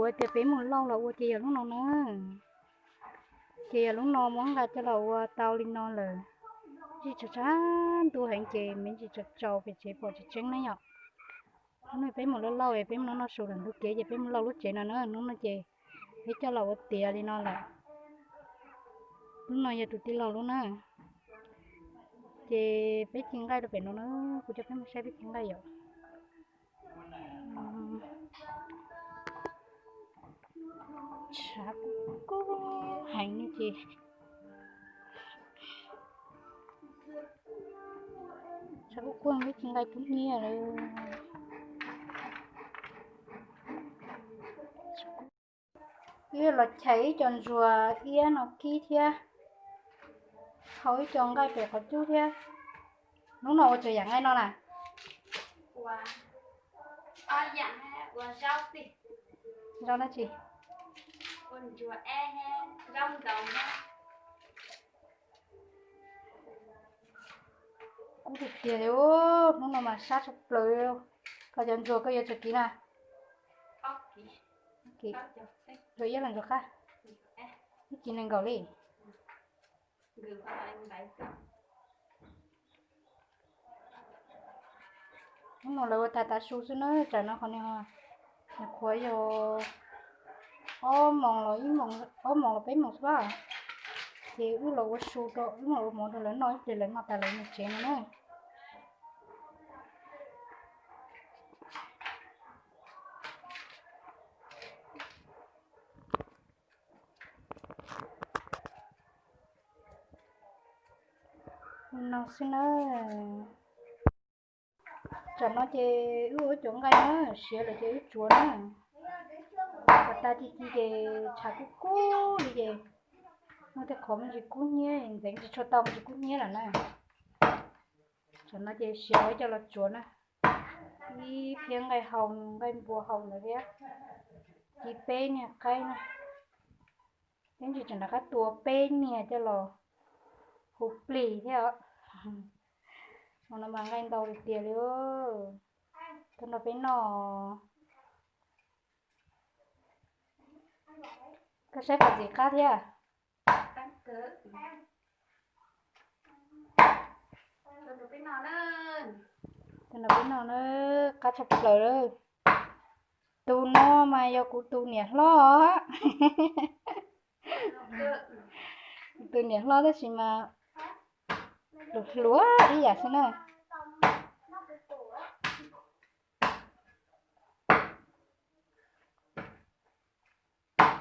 Ua tias peb mus lauj los ua tias yog lub no na. Ces yog lub no muab nqa coj los ua tau li no lawm. Ntsis tshav tshav ntuj heev ces me ntsis tsaus tsaus pem tsev pom tseem tseeb na yom. Hnub no peb mus lauj lauj es peb mus noj noj su lawm ntug kev ces peb mus lauj lub tsev no na. Hnub no ces peb coj los ua tiav li no lawm. Lub no yog tus tij laug lub na. Ces peb ci nqaij rau pem no na, kuv coj peb mus saib peb ci nqaij yom. Tshav kub kub heev li ces, tshav kub kub peb ci nqaij kub hnyiab lawm. Wb los chais ib co ntsuag iab no kib thiab, hau ib co nqaij pem qhov cub thiab. Hnub no ua tsuas yam nqaij no na? Zaub dab tsi? Kub tiag tiag li, hnub no mas sab tshaj plaws. Koj cov ntsuag koj yuav tsawg kiv na? Ntsuag iab los ntsuag qab? Ib kiv nees nkaum li. Hnub no lawv ua tag tav su xwb na, tsam no qhov niag, niag qhuav yog ob moos los, ob moos los peb moos xwb. Ces wb los ua su rau, wb los ua mov rau lawv noj ib pliag lawv noj tas lawv mus tsev no na. No xwb na. Tsam no ces wb ua cov nqaij na, siav lawm ces wb tsuav na. Kom tag ci ci ces tshav kub kub li ces muaj tej qhov me ntsis kub hnyiab, ntxeev tsis tshua tau me ntsis kub hnyiab lawm na. Tsam no ces siav ua coj los tsuav na. Ib phiab nqaij hau, nqaij npua hau ntawd thiab. Ci peb niag qaib na. Peb ntsis tseem rov qab tua peb niag coj los hu plig thiab os. Hmo no mas nqaij ntau tiag tiag li. Tuaj nrog peb noj. Koj saib qhov ntxim qab thiab. Tuaj nrog peb noj na, qab tshaj plaws. Tus no mas yog kuv tus niam hlob. Tus niam hlob tab sis mas hluas hluas ib yam xwb na.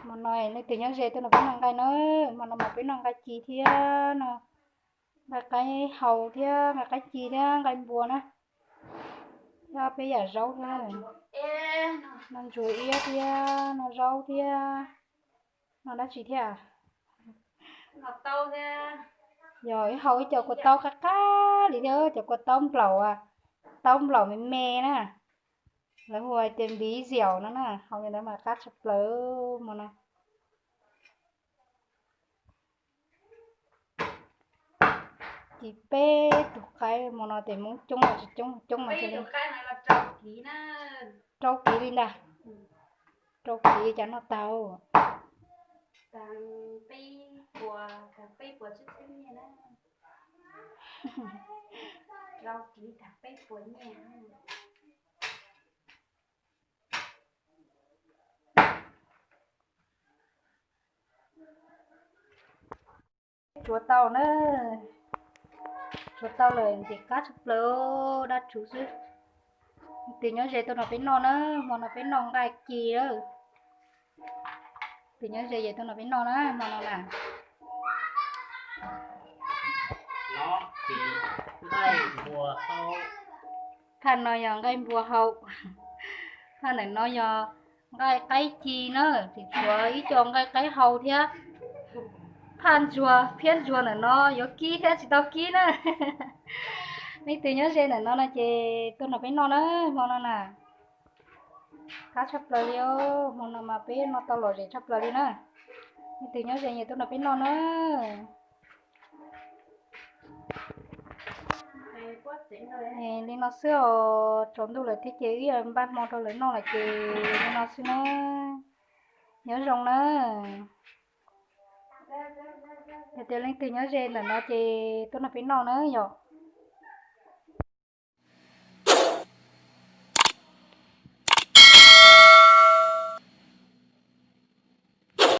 Hmo no leej twg nyob ze tuaj nrog peb noj nqaij na, hmo no mas peb noj nqaij ci thiab no, nqaij qaib hau thiab nqaij qaib ci thiab nqaij npua na, thiab peb yam zaub thiab, noj ntsuag iab thiab noj zaub thiab, noj dab tsi thiab? Yog ib hau ib co kua taub qab qab li thiab, cov kua taub nplaum, taub nplaum me me na, lawv hu hais tias npiv ziaum no na, hau li ntawd mas qab tshaj plaws hmo no. Ci peb tug qaib hmo no ces Hmoob coob los tsis coob, coob mas cia li rau kiv li ntag. Rau kiv cas noj tau. Tsuav tau na, tsuav tau lawm ces qab tshaj plaws, dab tsuv xwb. Tus nyob ze tuaj nrog peb noj na, hmo no peb noj nqaij ci lawm. Tus nyob ze tuaj nrog peb noj na, hmo no na. Phaj no yog nqaij npua hau, phaj ntawm no yog nqaij qaib ci na, tseem tshuav ib co nqaij qaib hau thiab. Phaj ntsuag, phiab ntsuag ntawm no yuav kib thiab tsis tau kib na. Leej twg nyob ze ntawm no no ces tuaj nrog peb noj na, hmo no na. Qab tshaj plaws li, hmo no mas peb noj tau lom zem tshaj plaws li na. Leej twg nyob ze ces tuaj nrog peb noj na. Li no xwb os, tsaus ntuj lawm thiab ces wb yuav npaj hmo rau lawv noj lawm ces li no xwb na. Nyob zoo na. Yog tias leej twg nyob ze ntawm no ces tuaj nrog peb noj na yom.